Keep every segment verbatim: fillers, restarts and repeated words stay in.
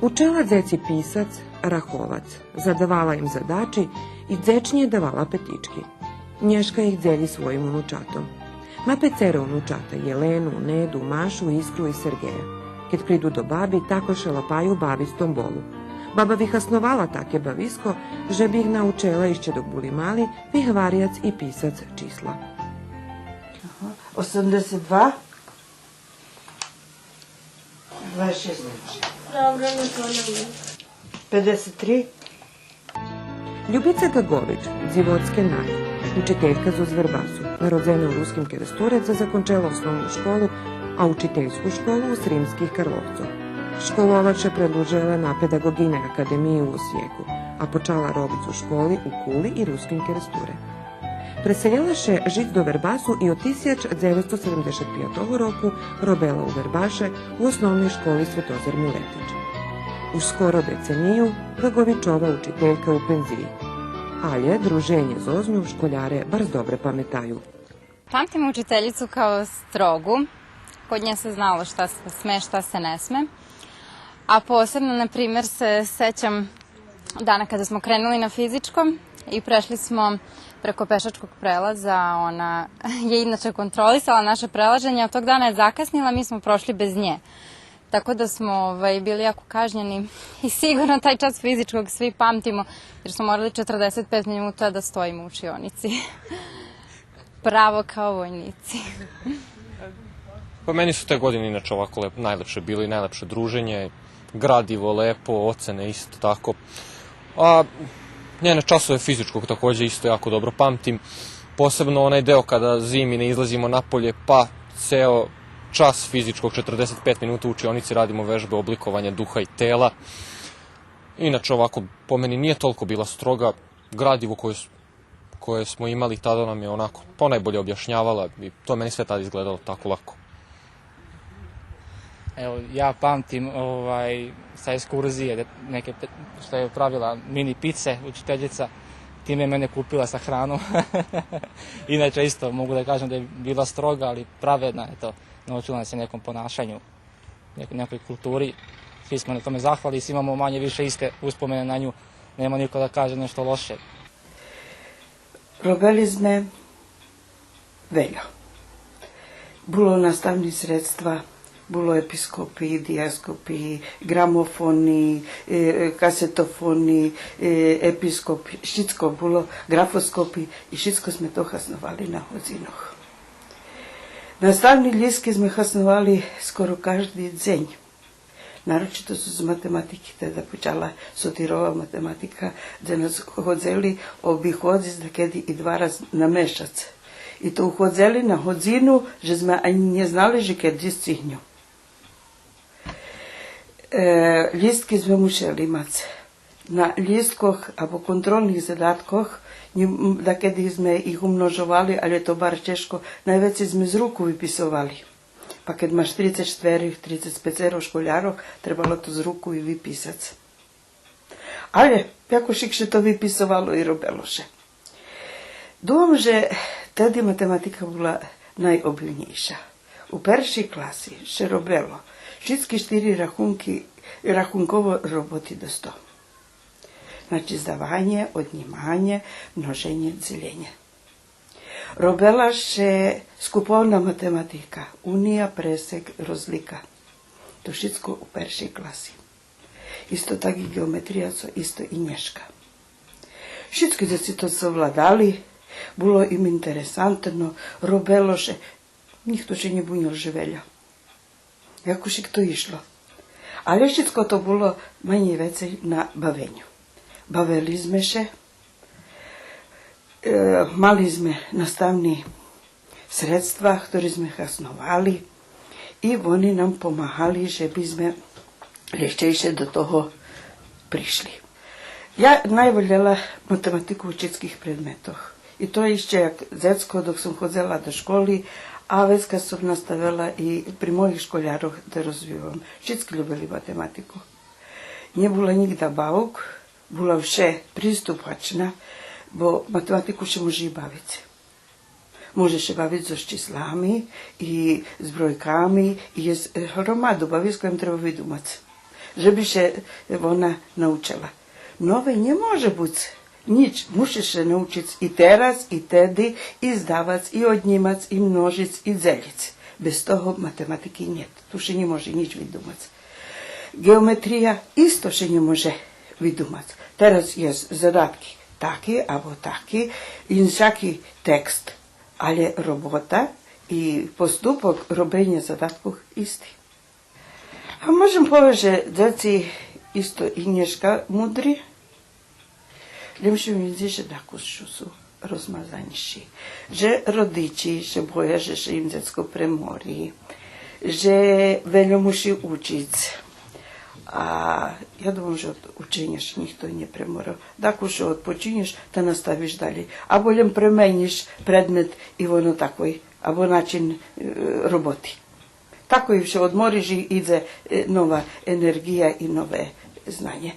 Учела дзеци писац, раховац, задавала им задачи и дзечнє давала петички. Нєшка их дзелї своїм унучатом. Ма пецеро унучата: Єлену, Неду, Машу, Искру и Сергея. Кед приду до баби, також ше лапаю бавиц томболу. Баба вихасновала таке бависко же би их научела ище док були мали вигваряц и писац числа. Ага. Осемдесет два. Двадесет шест. Добре, не то не. Педесет три. Любица Ґаґович, дзивоцке Най, учителька зоз Вербасу, народзена у Руским Керестуре, дзе закончела основну школу, а учительску школу у Сримских Карловцох. Школовац ше предлужела на Педаґоґийней академиї у Осиєку, а почала робиц у школи у Кули и Руским Керестуре. Преселєла ше жиц до Вербасу и од тисяч дзевецсто седемдзешат пятого року робела у Вербаше у Основней школи „Светозар Милетич”. Уж скоро децению Ґаґовичова учителька у пензиї. Алє друженє зоз ню школяре барз добре паметаю. Pamtim učiteljicu kao strogu. Kod nje se znalo šta se sme, šta se ne sme. A posebno, na primer, se sećam dana kada smo krenuli na fizičko i prešli smo preko pešačkog prelaza. Ona je inače kontrolisala naše prelaženje, a tog dana je zakasnila, mi smo prošli bez nje. Tako da smo, ovaj, bili jako kažnjeni i sigurno taj čas fizičkog svi pamtimo, jer smo morali četrdeset pet minuta da stojimo u učionici. Pravo kao vojnici. Pa meni su te godine inače ovako lep-, najlepše bile i najlepše druženje, gradivo lepo, ocene isto tako. A njene časove fizičkog takođe isto jako dobro pamtim, posebno onaj deo kada zimi ne izlazimo napolje, pa ceo čas fizičkog, četrdeset pet minuta u učionici radimo vežbe oblikovanja duha i tela. Inače ovako, po meni nije toliko bila stroga, gradivo koje s-, koje smo imali tada nam je onako ponajbolje objašnjavala i to meni sve tada izgledalo tako lako. Evo, ja pamtim, ovaj, sa ekskurzije, de-, neke pe-, što je pravila mini pice učiteljica, time je mene kupila sa hranom. Inače isto mogu da kažem da je bila stroga, ali pravedna, eto, naučila nas je nekom ponašanju, nek-, nekoj kulturi. Svi smo na tome zahvalni i svi imamo manje više iste uspomene na nju. Nema niko da kaže nešto loše. Робели зме вельо. Було наставни средства, було епископи, дияскопи, ґрамофони, е, е, касетофони, е, епископи, шицко було, ґрафоскопи и шицко зме то хасновали на годзинох. Наставни лїстки зме хасновали скоро кажди дзень. Нарочито зоз математики, теда почала Сотирова математика, дзе нас ходзели обиходзиц дакеди и два раз на мешац. И то уходзели на годзину, же зме анї нє знали же кеди сцигню. Е, лїстки зме мушели мац. На лїсткох або контролних задаткох, нє, м, дакеди зме их умножовали, але то барз чежко, найвецей зме з руку виписовали. Па кед маш трицец штверох, трицец пецеро школярох, требало то з руку и виписац. Але якошик ше то виписовало и робело ше. Думам же теди математика була найобилнєйша. У першей класи ше робело шицки штири рахунки, рахунково роботи до сто. Значи, здаванє, однїманє, множенє, дзелєнє. Робела ше скуповна математика, уния, пресек, розлика. То шицко у першей класи. Исто так и ґеометрия, цо исто и нєшка. Шицки дзеци то совладали, було им интересантно, робело ше, нїхто ше нє бунєл же вельо. Якошик то ишло. Але шицко то було менєй вецей на бавеню. Бавели зме ше, е, мали зме наставни средства, хтори зме хасновали, и вони нам помагали же би зме лєгчейше до того пришли. Я найволєла математику у шицких предметох. И то ище як дзецко, док сом ходзела до школи, а вецка сом наставела и при моїх школярох да розвивам. Шицки любели математику. Нє була нїґда бавка, була вше приступачна, бо математику ше може и бавиц. Може ше бавиц зоз числами и з бройками, и єст, е, громаду бависка, лєм треба видумац. же би ше вона научела. Нове нє може буц нїч, мушиш ше научиц и тераз, и теди, и здавац, и однїмац, и множиц, и дзелїц. Без того математики нєт. Ту ше нє може нїч видумац. Ґеометрия исто ше нє може видумац. Тераз єст задатки таки або таки, иншаки текст, але робота и поступок робеня задаткох исти. А можем повесц же дзеци исто и нєшка мудри, лєм ше ми видзи же дакус шу су розмазанїши. Же родичи ше боя же ше им дзецко премори, же вельо муши учиц. А я думам же од ученя ше нїхто нє преморел. Дакус ше одпочинєш, та наставиш далєй. Або лєм пременїш предмет и воно такой, або начин, е, роботи. Такой ше одмориш и идзе, е, нова енерґия и нове знанє.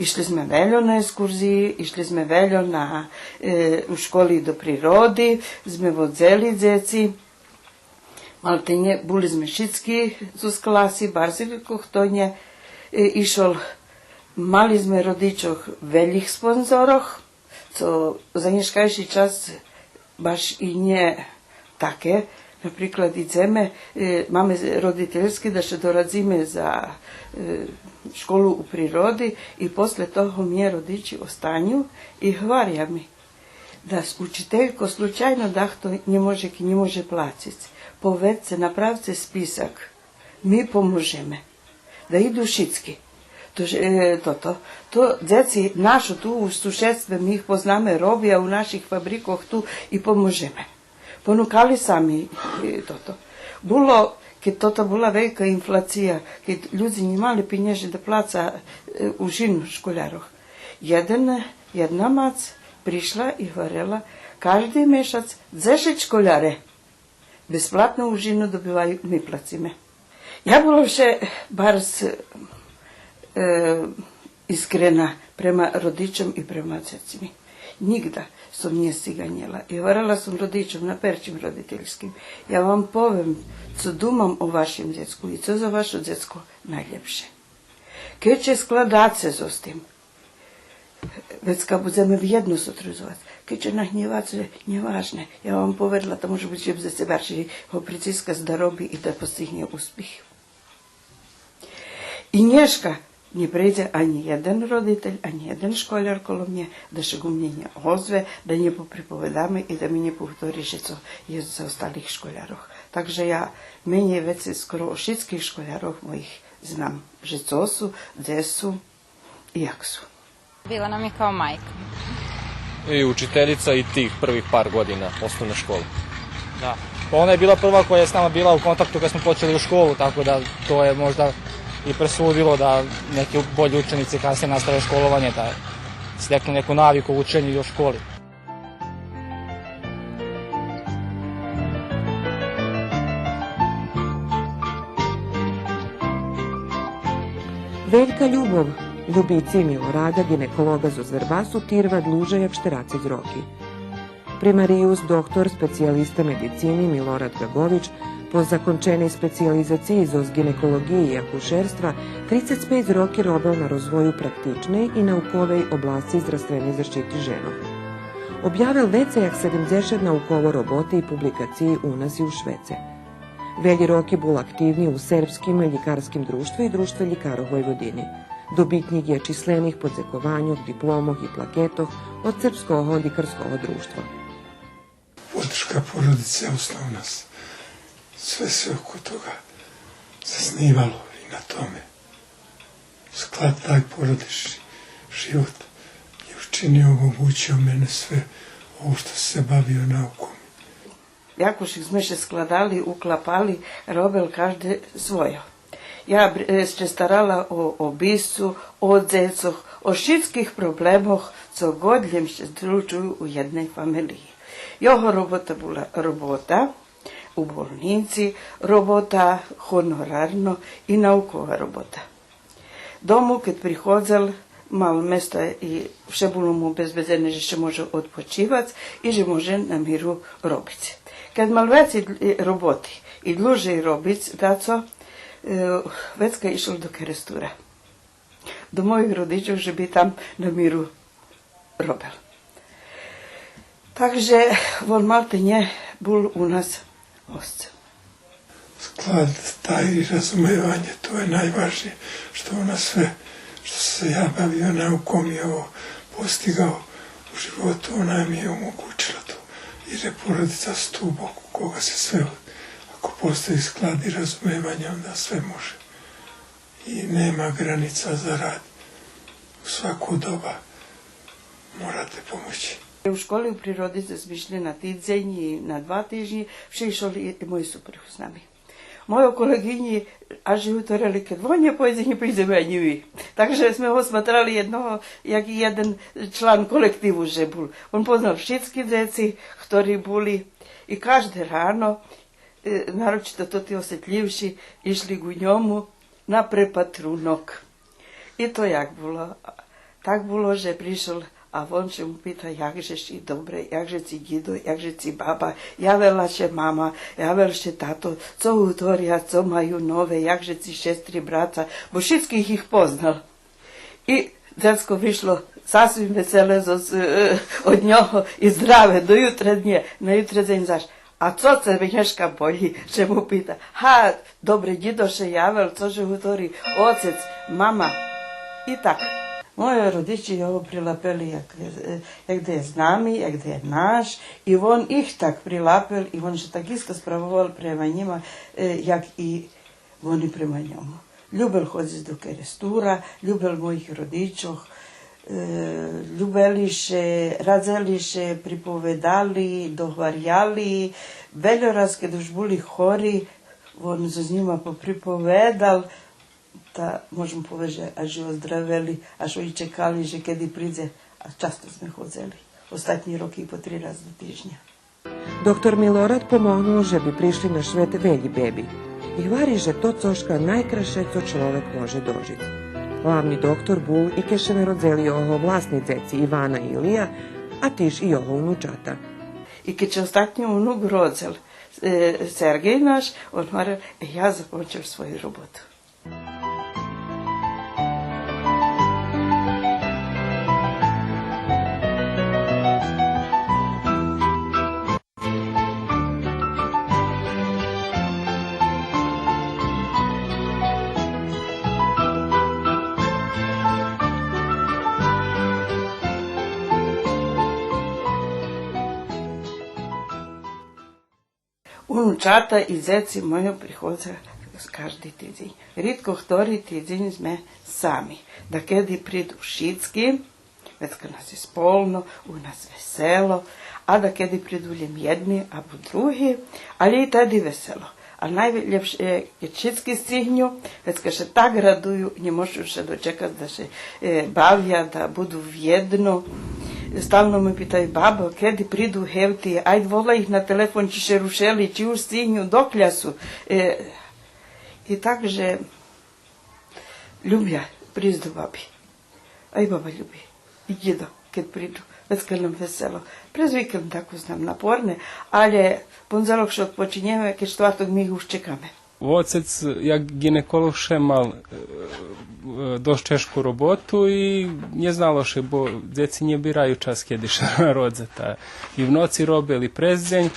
Ишли зме вельо на екскурзиї, ишли зме вельо на, е, у школи до природи, зме водзели дзеци. Малтене були зме шицки зоз класи, барз ридко хто нє, е, ишол. Мали зме родичох велїх спонзорох, цо за нєшкайши час баш и нє таке. Наприклад, идземе, е, маме родительски да ше дорадзиме за, е, школу у природи и после того мнє родичи останю и гваря ми: Да, учителько, случайно дахто нє може, нє може плациц, поведзце, направце списак, ми поможеме. Да иду шицки. То, е, тото, то дзеци нашо ту у сушедстве, ми их познаме, робя у наших фабрикох ту и поможеме. Понукали сами, е, тото. Було, кед тото була велька инфлация, кед людзе нє мали пенєжи да плаца, е, ужину школярох, єден, єдна мац пришла и гварела: Кажди мешац дзешец школяре безплатну ужину добиваю, ми плациме. Я була вше барз, е, искрена према родичом и према дзецми. Нїґда сом нє сциганєла. И гварела сом родичом на першим родительским: Я вам повем цо думам о вашим дзецку и цо за вашо дзецко найлєпше. Кед ше складаце зоз тим, вецка будземе вєдно сотрудзовац. Кед ше нагнєваце, нє важне. Я вам поведла, та може буц же будзеце баржей го прицискац да роби и да постигнє успих. И нєшка нє прейдзе анї єден родитель, анї єден школяр коло мнє да ше ку мнє нє озве, да нє поприповедаме и да ми нє повтори же цо єст за осталих школярох. Так же я менєй вецей скоро о шицких школярох моїх знам, же цо су, дзе су и як су. Bila nam je kao majka. I učiteljica i tih prvih par godina osnovne škole. Da. Pa ona je bila prva koja je s nama bila u kontaktu kad smo počeli u školu, tako da to je možda i presudilo da neki bolji učenici kasnije nastave školovanje, da steknu neku naviku u učenju i u školi. Велька любов Любици и Милорада, ґинеколоґа зоз Вербасу, тирва длуже як штерацец роки. Примариюс, доктор, специялиста медицини Милорад Ґаґович, по законченей специялизациї зоз ґинеколоґиї и акушерства, трицец пейц роки робел на розвою практичней и науковей обласци здравственей защити женох. Обявел вецей як седемдзешат науково роботи и публикациї у нас и у швеце. Велї роки бул активни у Сербским лїкарским дружтве и Дружтве лїкарох Войводини. Добитнїк є числених подзекованьох, дипломох и плакетох од Сербского лїкарского дружтва. Подршка породице је основна с-, све се око тога заснивало и на томе. Склад тај породични живот је учинио, омогућио мене све ово што сам се бавио науком. Якош зме ше складали, уклапали, робел кажде свойо. Я бр-, е, ше старала о, о обисцу, о дзецох, о шицких проблемох, цо год лєм ше случую у єдней фамелиї. Його робота була робота у болнїци, робота гонорарно и наукова робота. Дому, кед приходзел, мал места и вше було му обезбедзене же ше може одпочивац и же може на миру робиц. Кед мал вецей дл-, роботи и длужей робиц дацо, е, вецка ишол до Керестура. До моїх родичох же би там на миру робел. Так же вон мал те нє бул у нас госц. Склад, та и разумеванє, то је најважније, што она све, што сом се ја бавио науком и ово постигао у животу, она ми је омогућила то. Јер је породица стуб око кога се све, ако постоји склад и разумевање, онда све може. И нема граница за рад. У свако доба морате помоћи. У школи у природи зме ишли на тидзень и на два тижнї, вше ишол и, и мой супруг з нами. Мойо колеґинї аж гуторели: кед вон нє пойдзе, нє пойдземе анї ми. Так же зме го сматрали єдного, як и єден члан колективу же бул. Вон познал шицки дзеци хтори були и кажде рано, е, нарочито тоти осетлївши, ишли ґу ньому на препатрунок. И то як було? Так було же пришол, а вон ше му пита: як же ши добре, як же ци дїдо, як же ци баба, явела ше мама, явел ше тато, цо гуторя, цо маю нове, як же ци шестри, браца, бо шицких их познал. И дзецко вишло сасвим веселе зоз, е, од нього и здраве до ютреднє, на ютредзень заш. А цо ци нєшка болї? Ше му пита. Га, добре, дїдо ше явел, цо же гутори оцец, мама. И так. Мойо родичи його прилапели як, е, як да є з нами, як да є наш, и вон их так прилапел, и вон ше так исто справовал према нїма, е, як и вони према ньому. Любел ходзиц до Керестура, любел моїх родичох, е, любели ше, радзели ше, приповедали, догваряли. Вельо раз, кед уж були хори, вон зоз нїма поприповедал, та можем повесц же аж и оздравели, аж и чекали же кеди придзе, а часто зме ходзели. Остатнї роки и по три раз до тижня. Доктор Милорад помогнул же би пришли на швет велї беби. И гвари же то цошка найкрасше цо чловек може дожиц. Главни доктор бул и кед ше народзели його власни дзеци Ивана и Илия, а тиж и його унучата. И кед ше остатнї унук родзел, е, Сергей наш, вон гварел: е, я закончел свою роботу. Унучата и дзеци мойо приходза кажди тидзень. Ридко хтори тидзень зме сами. Дакеди приду шицки, вецка нас є сполно, у нас весело, а дакеди приду лєм єдни або други, але и теди весело. А найлєпше, е, кед шицки сцигню, вецка ше так радую, нє можу ше дочекац да ше, е, бавя, да буду вєдно. Стално ме питаю: бабо, кеди приду гевти? Айде, волай их на телефон, чи ше рушели, чи уж сцигню, докля су. Е, и так же любя приц до баби. Ай баба люби, и дїдо, кед приду, вецка нам весело. През викенд дакус нам напорне, але пондзелок ше одпочинєме, кед штварток ми их уж чекаме. Оцец, як ґинеколоґ, ше мал, е, е, досц чежку роботу и нє знало ше, бо дзеци нє бираю час кеди ше народза, та и в ноци робел и през дзень,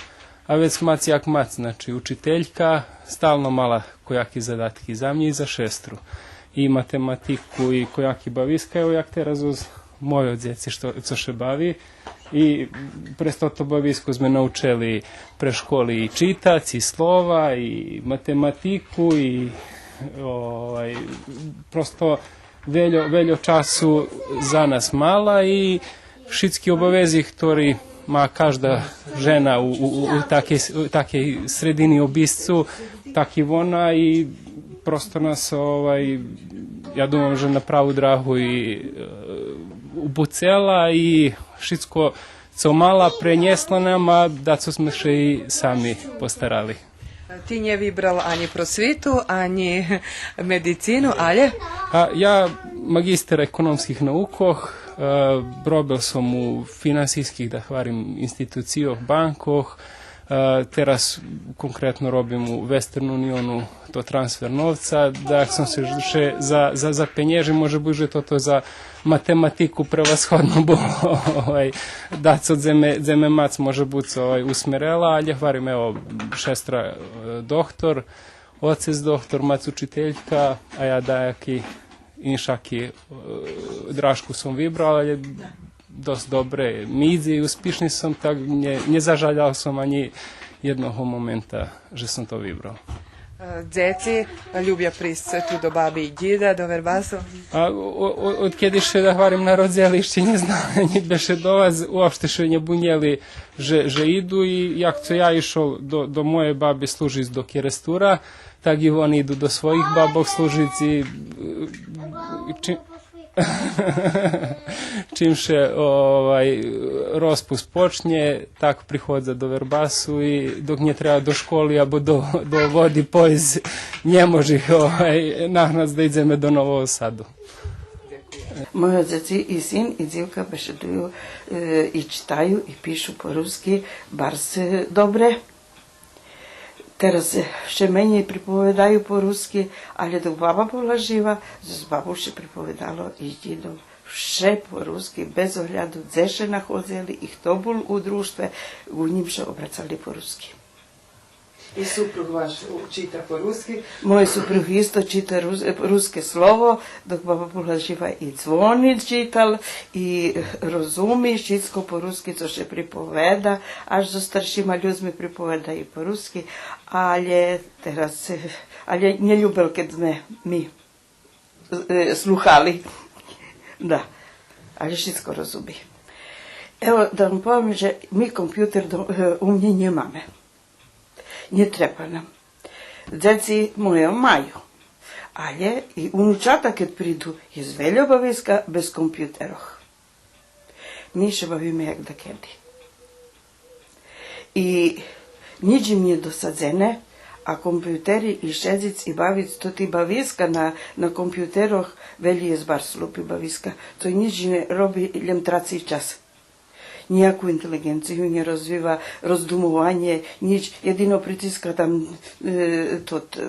а вец мац як мац, значи, учителька стално мала кояки задатки за мнє и за шестру. И математику, и кояки бависка, ево як тераз уз мойо дзеци што, цо ше бави. И през тото бависко зме научели през школи и читац, и слова, и математику, и, овай, просто вельо, вельо часу за нас мала и шицки обавези хтори ма кажда жена у, у, у, у такей, у такей средини, обисцу, так и вона, и Просто нас, овай, я думам же на праву драгу и, е, упуцела и шицко цо мала пренєсла нам, а дацо зме ше и сами постарали. Ти нє вибрал анї просвиту, анї медицину, алє? А, я магистер економских наукох, е, робел сом у финансийских, да гварим, институцийох, банкох, е, тераз конкретно робим у Western Unionu, то трансфер новца, дак сом ше, ше за, за, за пенєжи, може буц же тото за математику превасходно було, овай, дацо дзе ме, дзе ме мац, може буц, овай, усмерела, алє гварим, ево, шестра, е, дохтор, оцец дохтор, мац учителька, а я даяки иншаки, е, дражку сом вибрал, алє досц добре ми идзе и успишни сом, так нє, нє зажалял сом анї єдного момента же сом то вибрал. Е, дзеци любя присц ту до баби и дїда, до Вербасу? А о-, о-, одкеди ше, да гварим, народзели, ище нє знали анї бешедовац, уопште ше нє бунєли же, же иду и як цо я ишол до, до моєй баби служиц до Керестура, так и вони иду до своїх бабох служиц и, е, чи-, чим ше, овай, розпусц почнє, так приходза до Вербасу и док нє треба до школи або до, до води пойсц, нє може их, овай, нагнац да идземе до Нового Саду. Мойо дзеци и син, и дзивка бешедую, е, и читаю, и пишу по руски барз, е, добре. Тераз, е, вше менєй приповедаю по руски, алє док баба була жива, з бабу ше приповедало и з дїдом вше по руски, без огляду дзе ше находзели и хто бул у дружтве, у нїм ше обрацали по руски. И супруг ваш у-, чита по руски? Мой супруг исто чита рус-, е, Руске слово, док баба була жива, и Дзвони читал, и розуми шицко по руски, цо ше приповеда, аж зоз старшима людзми приповеда и по руски, алє тераз, е, алє нє любел кед зме ми, е, слухали. Да. Алє шицко розуми. Ево, да вам повем же ми компютер до-, е, у мнє нємаме. Нє треба нам. Дзеци мойо маю. Алє и унучата кед приду, єст вельо бависка без компютерох. Ми ше бавиме як дакеди. И нїч им нє досадзене, а компютери и шедзиц и бавиц, тоти бависка на, на компютерох, велї єст барз глупи бависка, цо нїч нє роби, лєм траци час. Нїяку интелиґенцию нє розвива, роздумованє, нїч, єдино притиска там, е, тот, е,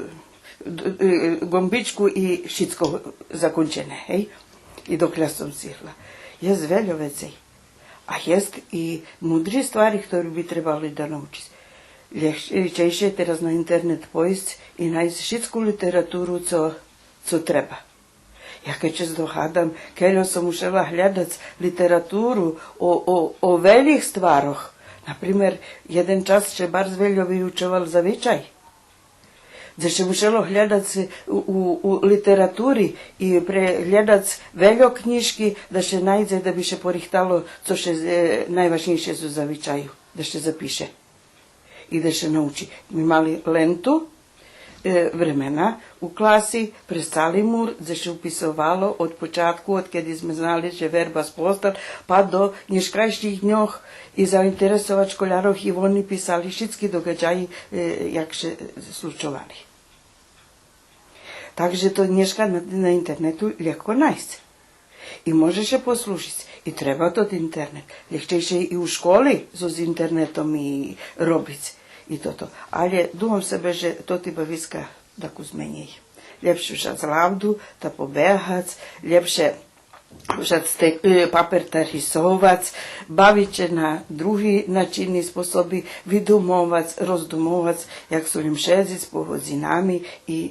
д-, е, ґомбичку и шицко закончене, гей? И докля сом стигла. Єст вельо вецей. А єст и мудри ствари, хтори би требали да научиц. Лєгчейше тераз на интернет пойсц и найсц шицку литературу, цо, цо треба. Я кед ше здогадам, кельо сом мушела глєдац литературу о, о, о велїх стварох. Например, єден час ше барз вельо виучовал завичай. Дзе ше мушело глєдац у, у, у литератури и преглєдац вельо кнїжки, да ше найдзе, да би ше порихтало цо ше, е, найважнєйше зоз завичаю, да ше запише. И да ше научи. Ми мали ленту, е, времена у класи, през цали мур, дзе ше уписовало од початку, одкеди зме знали же Вербас постал, па до нєшкайших дньох и заинтересовац школярох и вони писали шицки доґаджаї, е, як ше случовали. Так же то нєшка на, на интернету лєгко найсц. И може ше послужиц, и треба тот интернет. Лєгчейше и у школи зоз интернетом и робиц и тото. Алє думам себе же тоти бависка дакус менєй. Лєпше вшац лавду, та побегац, лєпше вшац те-, е, папер та рисовац, бавиц ше на други начини, способи, видумовац, роздумовац, як сом лєм шедзиц по годзинами и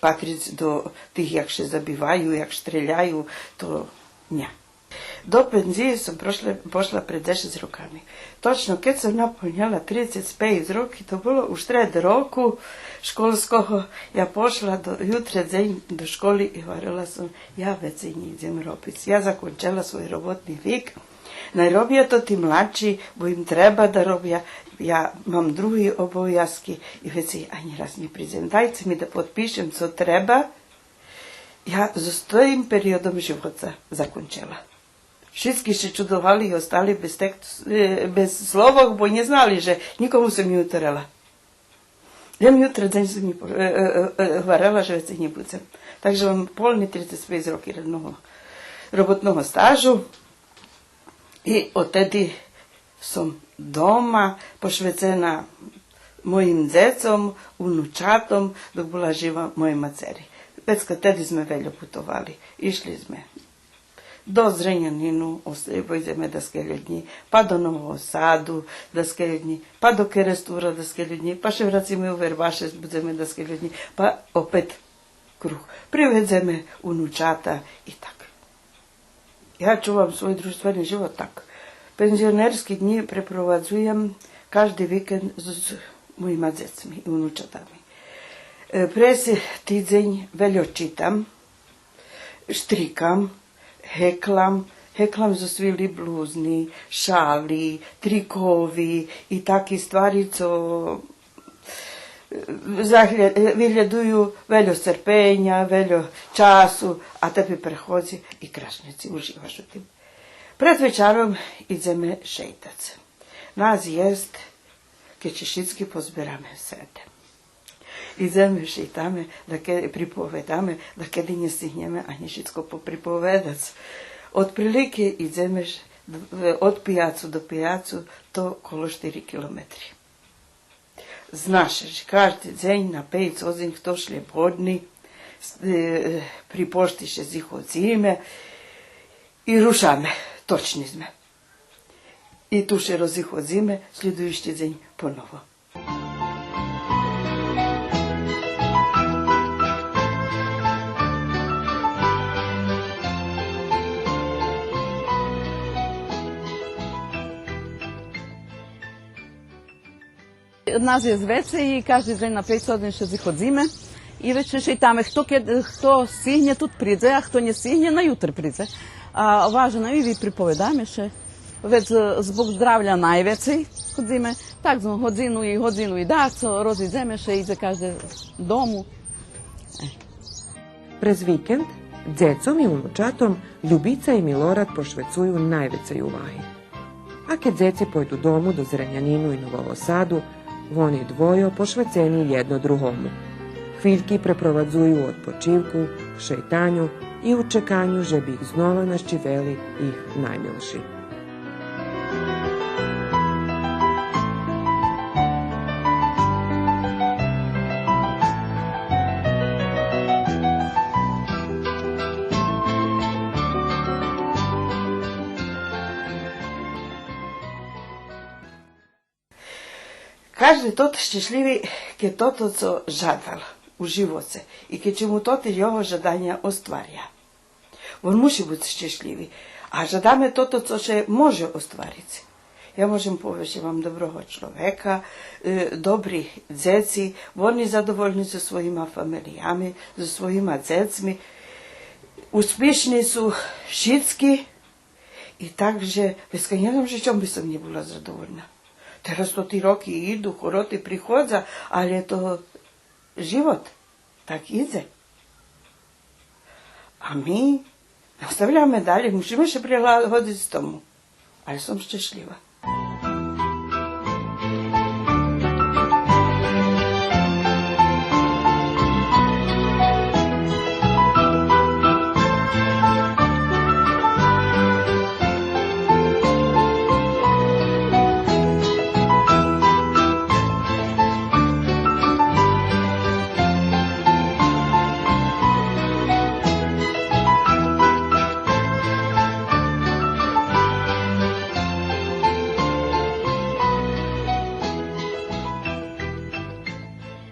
патриц до тих, як ше забиваю, як штреляю, то нє. До пензиї сом прошла, пошла пред дзешец роками. Точно, кед сом наполнєла трицец пейц роки, то було у штред року школского, я пошла до, ютре дзень до школи и гварела сом: я вецей нє идзем робиц. Я закончела свой роботни вик. Не робя то ти младши, бо им треба да робя. Я мам други обовязки и вецей анї раз нє придзем. Дайце ми да подпишем цо треба. Я зоз тим периодом живота закончела. Шицки ше чудовали и остали без текст-, е, без словох, бо нє знали же нїкому сом нє утерела. Лєм ютре дзень сом нє по-, е, е, е, е, гварела же вецей нє будзем. Так же мам полни трицец пейц роки родного, роботного стажу. И одтеди сом дома, пошвецена моїм дзецом, унучатом, док була жива моєй мацери. Вецка теди зме вельо путовали. Ишли зме до Зренянину, ос-, пойдземе даскельо днї, па до Нового Саду даскельо днї, па до Керестура даскельо днї, па ше врациме у Вербаше, будземе даскельо днї, па опет круг. Приведземе унучата и так. Я чувам свой дружтвени живот так. Пензионерски днї препровадзуєм кажди викенд з, з моїма дзецми и унучатами. Е, през тидзень вельо читам, штрикам, геклам, геклам зоз свили блузни, шали, трикови и таки ствари, цо, е, заглє-, е, виглєдую вельо сцерпеня, вельо часу, а тебе преходзи и крашнє ци уживаш у тим. Пред вечаром идземе шейтац. Нас єст, кед ше шицки позбераме седем. Идземе, шейтаме, дакеди, приповедаме, дакеди нє стигнєме анї шицко поприповедац. Одприлики идземе ш-, д-, од пияцу до пияцу, то коло штири километри. Зна ше же кажди дзень на пейц годзин, хто шлєбодни, с-, е, при пошти ше зиходзиме и рушаме, точни зме. И ту ше розиходзиме, шлїдуюци дзень поново. Нас єст вецей и кажди дзень на пейц годзин ше зиходзиме. И вец ше шейтаме, хто кед, хто стигнє, тот придзе, а хто нє стигнє, на ютре придзе. А важно, и виприповедаме ше. Вец, е, због здравя найвецей ходзиме. Так зме годзину и, годзину и дацо, розидземе ше, идзе кажди дому. Е. През викенд дзецом и унучатом Любица и Милорад пошвецую найвецей уваги. А кед дзеци пойду дому до Зренянину и Нового Саду, вони двойо пошвецени єдно другому. Хвильки препровадзую у одпочивку, шейтаню и у чеканю же би их знова нащивели их наймилши. Кажди тот щешлїви, кед тото цо жадал у живоце и кед ше му тоти його жаданя остваря. Вон муши буц щешлїви. А жадаме тото цо ше може оствариц. Я можем повесц же мам доброго чловека, е, добри дзеци, вони задовольни зоз своїма фамелиями, зоз своїма дзецми. Успишни су шицки. И так же, вецка нє знам же чом би сом нє була задовольна. Тераз тоти роки иду, хороти приходза, але то живот так идзе. А ми наставяме далєй, мушиме ше прилагодзиц тому. Але сом щешлїва.